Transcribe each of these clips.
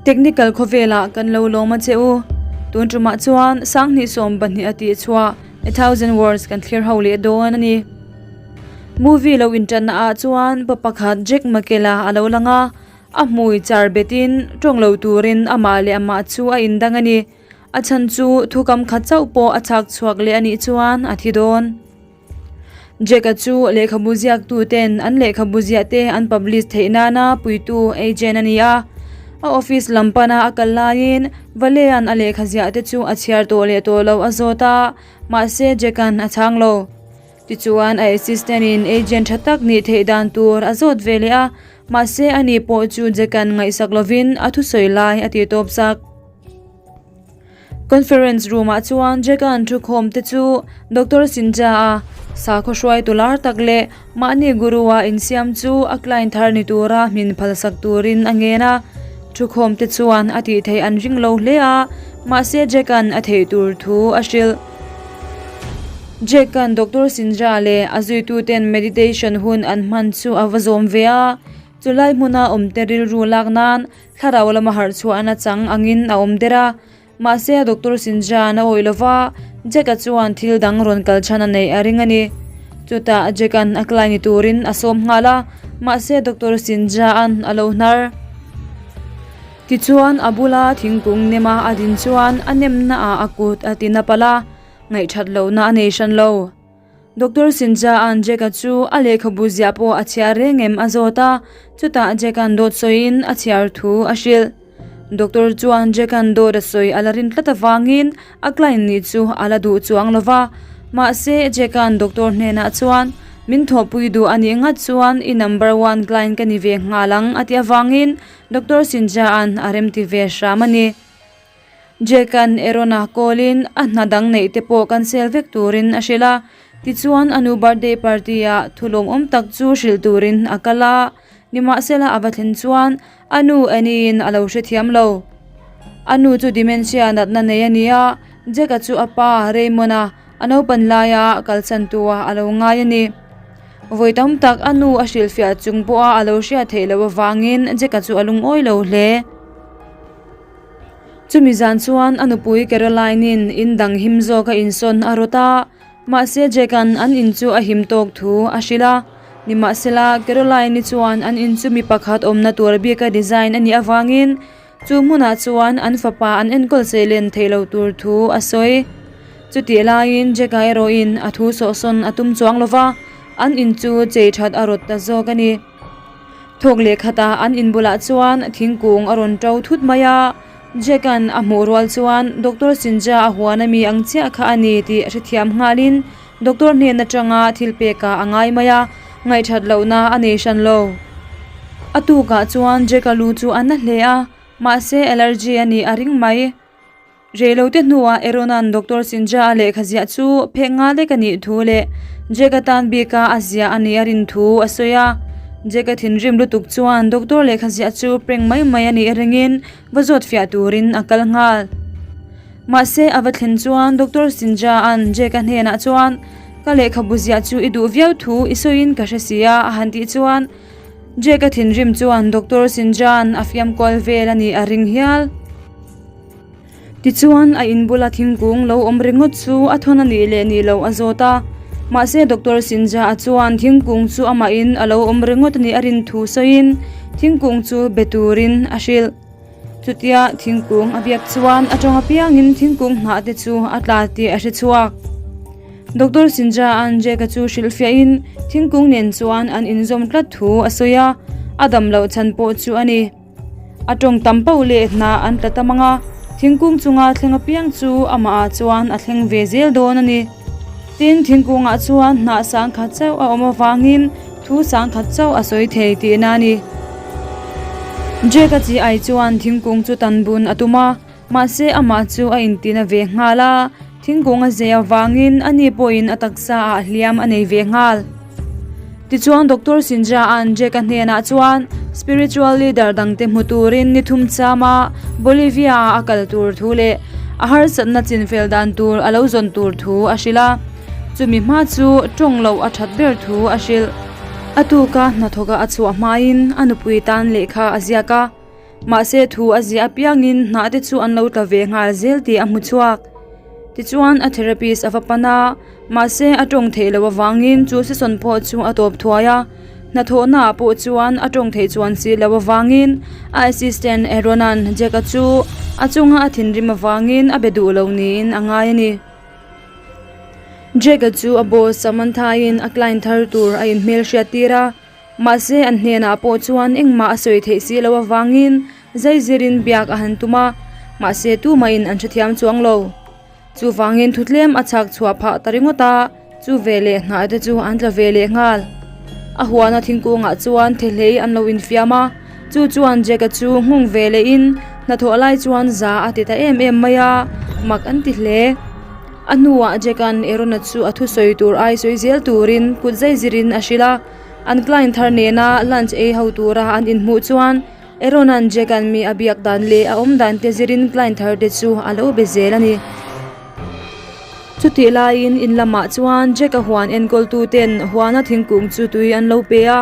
Technical khawvelah kan lo lawm a che u. Tun tumah chuan sanghnih sawm pahnih a tih chhuah A Thousand Words kan thlir ho leh dawn a ni. Movie lo intanna ah chuan pa pakhat Jack Makela a lo lang a, a hmui char betin tawng lo turin amah leh amah chu a indang a ni. A chhan chu thukam khat chauh pawh a chhak chhuak leh a nih chuan a thi dawn. Jack-a chu lehkhabu ziaktuten an lehkhabu ziah te an publish theih nana puitu agent a ni a. A office lam pana a kal laiin Valea'n a lehkha ziah te chu a chhiar tawh leh tawh lo a zawt a, mahse Jack-a'n a chhang lo. Tichuan a assistant-in agent tha tak nih theih dan tur a zawt ve leh a, mahse ani pawh chu Jack-a'n ngaihsak lovin a thusawi lai a ti tawp sak. Conference room ah chuan Jack-a'n thukhawm te chu Doctor Sinja-a sakhaw hruaitu lar tak leh mahni guru-a insiam chu a client thar ni tura hmin phalsak turin a ngen a. Thukhawm te chuan a tih theih an ring lo hle a, mahse Jack-a'n a theih tur thu a hrilh. Jack-a'n Doctor Sinja leh a zuituten meditation hun an hman chu a va zawm ve a, chulai hmuna awmte rilru lak nan Thlarau lama harh chhuahna chang angin a awm der a, mahse Doctor Sinjan a awih lova, Jack-a chuan thil dang rawn kal chhan a neih a ring a ni. Chutah Jack-a'n a client ni turin a sawm nghal a, mahse Doctor Sinja-a'n a lo hnar. Tichuan a bula thingkung nema a din chuan a nemnaah a kut a ti na palh a, ngaihthat lohna a nei hran lo. Doctor Sinja-a'n Jack-a chu a lehkhabu ziah pawh a chhiar reng em a zawt a, chutah Jack-a'n dawt sawiin a chhiar thu a hrilh. Doctor chuan Jack-a'n dawt a sawi a la rin tlat avangin a client nih chu a la duh chuang lo va, mahse Jack-a'n doctor hnenah chuan min thawhpui duh a nih ngat chuan i number one client ka ni ve nghal ang a tih avangin Doctor Sinja-a'n a remti ve hram a ni. Jack-a'n Aaron-a call-in a hna dang neih te pawh cancel vek turin a hrilh a, tichuan a nu birthday party-ah thu lawmawm tak chu hrilh turin a kal a, nimahsela a va thlen chuan a nu Annie-in a lo hrethiam lo. A nu chu dementia natna nei a ni a, Jack-a chu a pa Raymond-a a naupan laia kalsan tua a lo ngai a ni. Vawi tam tak a nu a hrilhfiah chung pawha a lo hriat theih loh avangin Jack-a chu a lungawi lo hle. Chumi zan chuan a nupui Caroline-in in dang him zawk a insawn a rawt a, mahse Jack-a'n an in chu a him tawk thu a hrilh a. Nimahsela, Caroline-i chuan an in chu mi pakhat awmna tur bika design a nih avangin chu hmunah chuan an fapa an enkawl seilen theih loh tur thu a sawi. Chutih laiin Jack-a erawhin a thu sawhsawn a tum chuang lo va, an in chu chei that a rawt ta zawk a ni. Thawk leh khatah an in bulah chuan thingkung a rawn to thut mai a, Jack-a'n a hmuh rual chuan Doctor Sinja a huan ami ang chiah kha a ni tih hrethiam nghalin Doctor hnen atanga thil pekah a ngai mai a, ngaihthat lohna a nei hran lo. A tukah chuan Jack-a lu chu a na hle a, mahse allergy a nih a ring mai. Reilote hnuah Aaron-a'n Doctor Sinja-a lehkha ziah chu phek nga lek a nih thu leh Jack-a tan bika a ziah a nih a rin thu a sawi a. Jack-a thinrim lutuk chuan Doctor lehkha ziah chu prank mai mai a nih ringin va zawt fiah turin a kal nghal. Mahse a va thlen chuan Doctor Sinja-a'n Jack-a hnenah chuan Ka lehkhabu ziah chu i duh viau thu i sawiin ka hre si a a han tih chuan Jack-a thinrim chuan Doctor Sinja-a'n a fiam kual vel a nih a ring hial. Tichuan, a in bula thingkung lo awm ringawt chu a thawn a nih leh nih loh a zawt a. Mahse, Doctor Sinja-a chuan thingkung chu amahin a lo awm ringawt a nih a rin thu sawiin thingkung chu be turin a hrilh. Chutia thingkung a biak chuan a tawng apiangin thingkung hnah te chu a tla tih a hre chhuak. Doctor Sinja-a'n Jack-a chu hrilhfiahin thingkung nen chuan an inzawm tlat thu a sawi a, a dam loh chhan pawh chu a ni. A tawng tam pauh leh hna an tla tam ang a, thingkung chunga thleng apiang chu amahah chuan a thleng ve zel dawn a ni. Tin, thingkungah chuan hnah sang khat chauh a awm avangin thu sang khat chauh a sawi thei tihna a ni. Jack-a chi ai chuan thingkung chu tan bun a tum a, mahse amah chu a intina ve nghal a, thingkung a zei avangin ani pawhin a taksa ah hliam a nei ve nghal. Tichuan Doctor Sinja-a'n Jack-a hnenah chuan spiritual leader dangte hmu turin ni thum chama Bolivia-a a kal tur thu leh a harsatna chinfel dan tur a lo zawn tur thu a hrilh a, chumi hma chu tawng loh a that ber thu a hrilh. A tuka hnathawka a chhuah hmain a nupui tan lehkha a ziak a. Mahse thu a ziah apiangin hnah te chu an lo tla ve nghal zel tih a hmu chhuak. Tichuan a therapist a va pan a, mahse a tawng theih loh avangin chu session pawh chu a tawp thuai a. Hnathawhna ah pawh chuan a tawng theih chuan si loh avangin a assistant Aaron-a'n Jack-a chu a chunga a thinrim avangin a be duh lo niin a ngai a ni. Jack-a chu a boss Samantha-in a client thar tur a inhmelhriat tir a. Mahse an hnenah pawh chuan engmah a sawi theih si loh avangin zai zirin biak a han tum a, mahse tumahin an hrethiam chuang lo. Chuvangin thutlem a chhak chhuah phah ta ringawt a, chu veleh hnah te chu an tla ve leh nghal. A huana thingkungah chuan thehlei an lo infiam a, chu chuan Jack-a chu nghung ve lehin hnathawh lai chuan za a ti ta em em mai a, mak an ti hle. A hnuah Jack-a'n Aaron-a chu a thusawi tur ai sawi zel turin kut zai zirin a hrilh a. An client thar nena lunch ei ho tura an inhmuh chuan Aaron-a'n Jack-a'n mi a biak dan leh a awm dan te zirin client thar te chu a lo be zel a ni. Chutih laiin in lamah chuan Jack-a huan enkawltu ten huana thingkung chu tui an lo pe a,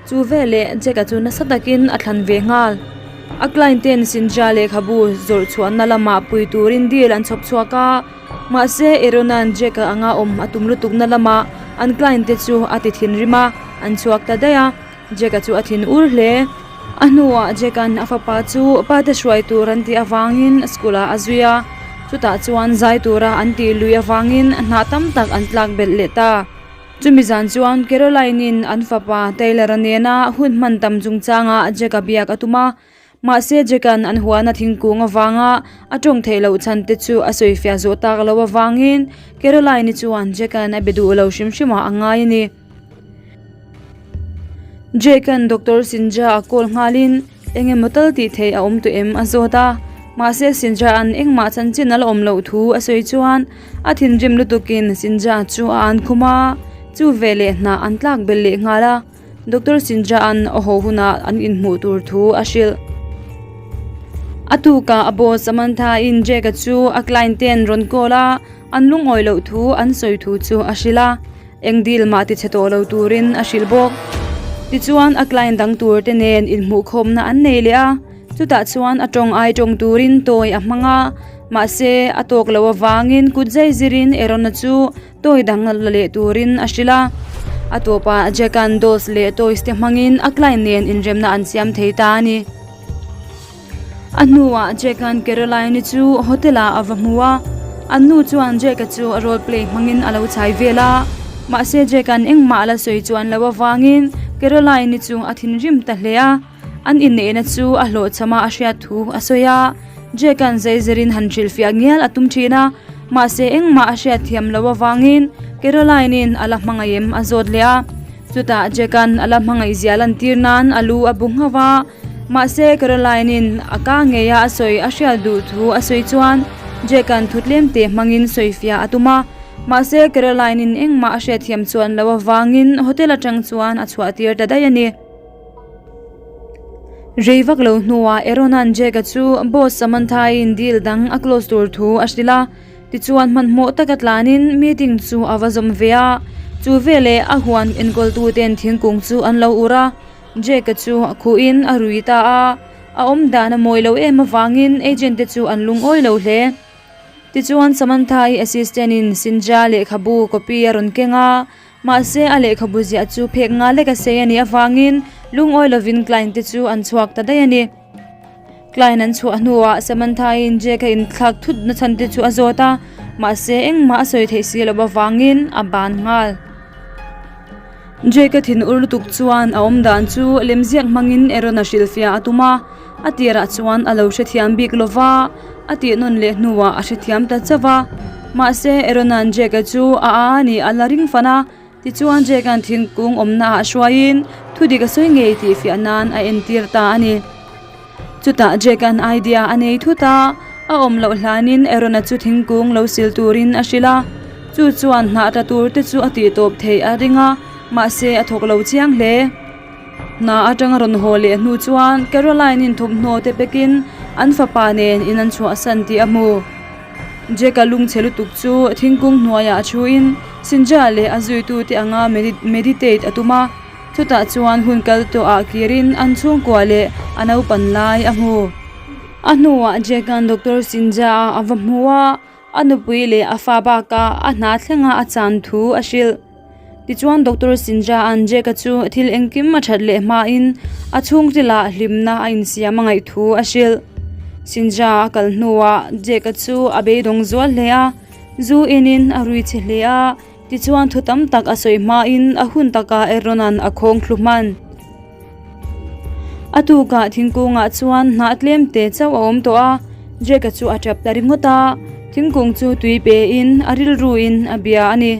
chu veleh Jack-a chu nasa takin a thlan ve nghal. A client ten Sinja lehkhabu zawrh chhuahna lamah pui turin deal an chhawp chhuak a. Mahse, Aaron-a'n Jack-a anga awm a tum lutukna lamah an client te chu a ti thinrim a, an chhuak ta daih a. Jack-a chu a thin ur hle. A hnuah Jack-a'n a fapa chu pa te hruai tur an tih avangin school-ah a zui a, chutah chuan zai tura an tih lui avangin hnah tam tak an tlak belh leh ta. Chumi zan chuan Caroline-in an fapa Taylor-a nena hun hman tam chungchangah Jack-a biak a tum a, Mahse Jack-a'n an huana thingkung avanga a tawng theih loh chhan te chu a sawifiah zawh tak loh avangin Caroline-i chuan Jack-a'n a be duh lo hrim hrim ah a ngai a ni. Jack-a'n Doctor Sinja a call nghalin eng emaw tal tih theih a awm tawh em a zawt a, mahse Sinja-a'n engmah chanchin a la awm loh thu a sawi chuan a thinrim lutukin Sinja chu a an khum a, chu veleh hnah an tlak belh leh nghal a. Doctor Sinja-a'n a haw hunah an inhmuh tur thu a hrilh. A tukah a boss Samantha-in Jack-a chu a client ten rawn call a, an lungawi loh thu an sawi thu chu a hrilh a, eng deal mah ti chhe tawh lo turin a hrilh bawk. Tichuan a client dang tur te nen inhmuhkhawmna an nei leh a, chutah chuan a tawng ai tawng turin tawi a hmang a, mahse a tawk loh avangin kut zai zirin Aaron-a chu Toy dang la leh turin a hrilh a. A tawpah Jack-a'n dolls leh toys te hmangin a client nen inremna an siam thei ta a ni. A hnuah Jack-a'n Caroline-i chu hotel-ah a va hmu a. An nu chuan Jack-a chu a role play hmangin a lo chhai vel a. Mahse Jack-a'n engmah a la sawi chuan loh avangin Caroline-i chu a thinrim ta hle a. An inneihna chu a hlawhchham a a hriat thu a sawi a. Jack-a'n zeizerin han hrilhfiah ngial a tum thin a. Mahse engmah a hriat thiam loh avangin Caroline-in a la hmangaih em a zawt leh a. Chutah Jack-a'n a la hmangaih zia lantir nan a lu a bu nghauh a. Mahse Caroline-in a ka ngeia a sawi a hriat duh thu a sawi chuan Jack-a'n thu tlem te hmangin sawifiah a tum a. Mahse Caroline-in engmah a hriat thiam chuan loh avangin hotel atang chuan a chhuah tir ta daih a ni. Rei vak lo hnuah Aaron-a'n Jack-a chu boss Samantha-in deal dang a close tur thu a hrilh a, tichuan hmanhmawh taka tlanin meeting chu a va zawm ve a. Chu veleh a huan enkawltuten thingkung chu an lo ur a, Jack-a chu a khuhin a rui ta a, a awm dan a mawi lo em avangin agent te chu an lungawi lo hle. Tichuan Samantha-i assistant-in Sinja lehkhabu copy a rawn keng a, Mahse, a lehkhabu ziah chu phek nga lek a sei a nih avangin lungawi lovin client te chu an chhuak ta daih a ni. Client an chhuah hnuah Samantha-in Jack a inthlak thut na chhan te chu a zawt a, mahse engmah a sawi theih si loh avangin a ban nghal. Jack a thin ur lutuk chuan a awm dan chu lemziak hmangin Aaron a hrilhfiah a tum a, a tirah chuan a lo hrethiam bik lo va, a tih nawn leh hnuah a hrethiam ta chauh va. Mahse, Aaron-a'n Jack-a chu a a a nih a la ring fan a, tichuan Jack-a'n thingkung awmnaah hruaiin thudik a sawi ngei tih fiah nan a entir ta a ni. Chutah Jack-a'n idea a nei thut a, a awm loh hlanin Aaron-a chu thingkung lo sil turin a hrilh a, chu chuan hnah tla tur te chu a tihtawp theih a ring a, mahse a thawk lo chiang hle. Hna atanga rawn haw leh hnu chuan Caroline-in thawmhnaw te pekin an fapa nen in an chhuahsan tih a hmu. Jack-a lungchhe lutuk chu thingkung hnuaiah a thuin Sinja leh a zuitute anga meditate a tum a. Chutah chuan hun kal tawhah kirin an chhungkua leh a naupan lai a hmu. A hnuah Jack-a'n Doctor Sinja-a a va hmu a, a nupui leh a fa bakah a hna thlenga a chan thu a hrilh. Tichuan Doctor Sinja-a'n Jack-a chu thil engkim a that leh hmain a chhungrilah hlimna a insiam a ngaih thu a hrilh. Sinja a kal hnuah Jack-a chu a beidawng zual hle a, zu inin a rui chhe hle a, Tichuan thu tam tak a sawi hmain a hun takah Aaron-a'n a khawng thlu hman. A tukah thingkungah chuan hnah tlem te chauh a awm tawh a, Jack-a chu a tap ta ringawt a, thingkung chu tui pein a rilruin a bia a ni.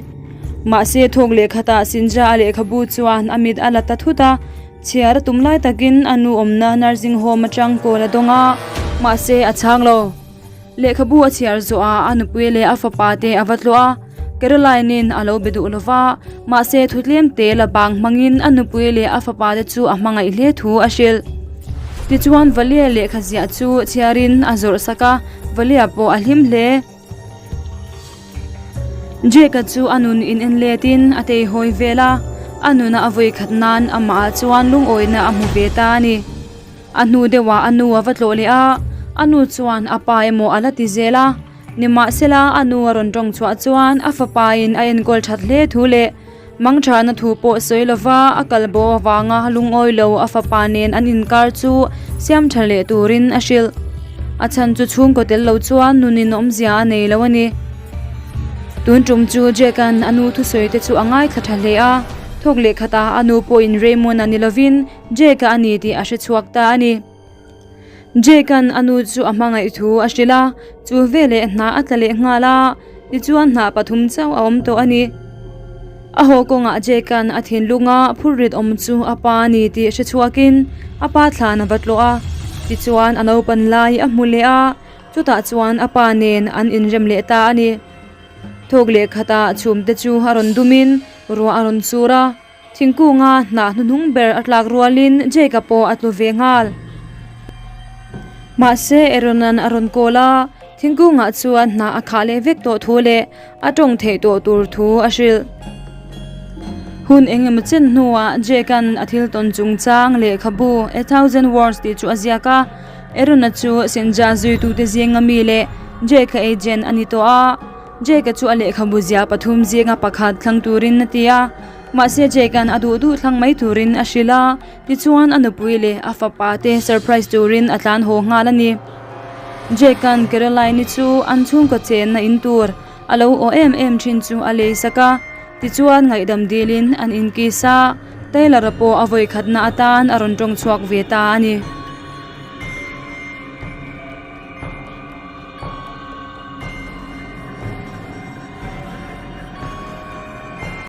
Mahse thawk lehkhatah Sinja a lehkhabu chuan a mit a la ta thut a, chhiar a tum lai takin a nu awmna nursing home atang kawl a dawng a, mahse a chhang lo. Lehkhabu a chhiar zawh a, a nupui leh a fapa te a va tlawh a, Caroline-in a lo be duh lo va, mahse thu tlem te la bang hmangin a nupui leh a fapa te chu a hmangaih hle thu a hrilh. Tichuan Valia lehkha ziah chu chhiarin a zawrh sak a, Valia pawh a hlim hle. Jake-a chu a nun in en letin a teihawi vel a, a nuna a vawikhat nan amahah chuan lungawina a hmu ve ta a ni. A hnu deuhah a nu a va tlawh leh a, a nu chuan a pa emaw a la ti zel a, nimahsela a nu a rawn tawng chhuah chuan a fapain a enkawl that hle thu leh mangthana thu pawh sawi lova a kal bo avanga lungawi lo a fapa nen an inkar chu siam tha leh turin a hrilh. A chhan chu chhungkaw tel lo chuan nunin awmzia a nei lo a ni. Tun tum chu Jack-a'n a nu thusawi te chu a ngaithla tha hle a, thawk leh khatah a nu pawhin Raymond-a ni lovin Jake-a a ni tih a hre chhuak ta a ni. Jake-a'n a nu chu a hmangaih thu a hrilh a, chu veleh hna a tla leh nghal a, tichuan hna pathum chauh a awm tawh a ni. A haw kawngah Jake-a'n a thinlunga phurrit awm chu a pa a ni tih hre chhuakin a pa thlan a va tlawh a, tichuan a naupan lai a hmu leh a, chutah chuan a pa nen an inrem leh ta a ni. Thawk leh khatah chhumte chu a rawn dumin ruah a rawn sur a. Thingkunga hnah hnuhnung ber a tlak rualin Jake-a pawh a tlu ve nghal. Mahse, Aaron-a'n a rawn kawl a, thingkungah chuan hnah a khah leh vek tawh thu leh a tawng theih tawh tur thu a hrilh. Hun eng emaw chen hnuah Jake-a'n a thil tawn chungchang lehkhabu A Thousand Words tih chu a ziak a, Aaron-a chu Senja zuitute zinga mi leh Jake-a agent a ni tawh a. Jake-a chu a lehkhabu ziah pathum zinga pakhat thlang turin a ti a. Mahse Jake-a'n a duh duh thlang mai turin a hrilh a, tichuan a nupui leh a fapa te surprise turin a tlan haw nghal a ni. Jake-a'n Caroline-i chu an chhungkaw chenna in tur a lo aw em em thin chu a lei sak a, tichuan ngaihdam dilin an inkiss a, Taylor-a pawh a vawikhatna atan a rawn tawng chhuak ve ta a ni.